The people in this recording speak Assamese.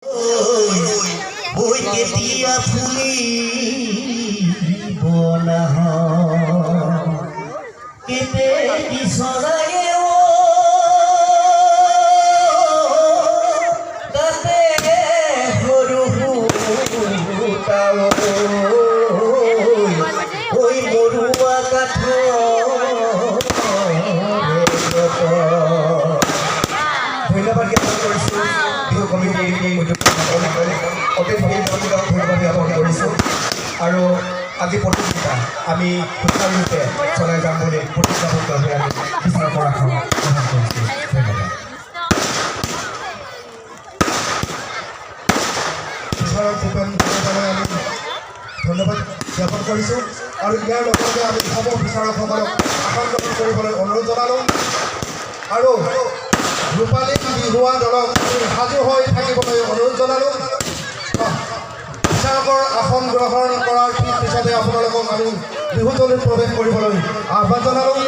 ঐ, কেতিয়া ফুলিব নাহ কেতেকী চৰায়ে অ, তাতে সৰু সূতা ঐ, মৰুৱা কাঠৰে যঁতৰ। ধন্যবাদ জ্ঞাপন কৰিছোঁ বিহু কমিটিৰ উদ্যোক্তাসকলক, অতিথিবৃন্দক ধন্যবাদ জ্ঞাপন কৰিছোঁ আৰু আজি প্ৰতিযোগিতা আমি সুচাৰুৰূপে চলাই যাম বুলি প্ৰতিজ্ঞাবদ্ধ হৈ আমি বিচাৰকৰ আসন গ্ৰহণ কৰিছোঁ। ধন্যবাদ। বিচাৰক ভূপেন কলিতালৈ আমি ধন্যবাদ জ্ঞাপন কৰিছোঁ আৰু ইয়াৰ লগে লগে আমি সমূহ বিচাৰকসকলক আসন গ্ৰহণ কৰিবলৈ অনুৰোধ জনালোঁ আৰু ৰূপালী বিহুৱা দলক আমি সাজু হৈ থাকিবলৈ অনুৰোধ জনালোঁ। বিচাৰকৰ আসন গ্ৰহণ কৰাৰ ঠিক পিছতে আপোনালোকক আমি বিহুতলিত প্ৰৱেশ কৰিবলৈ আহ্বান জনালোঁ।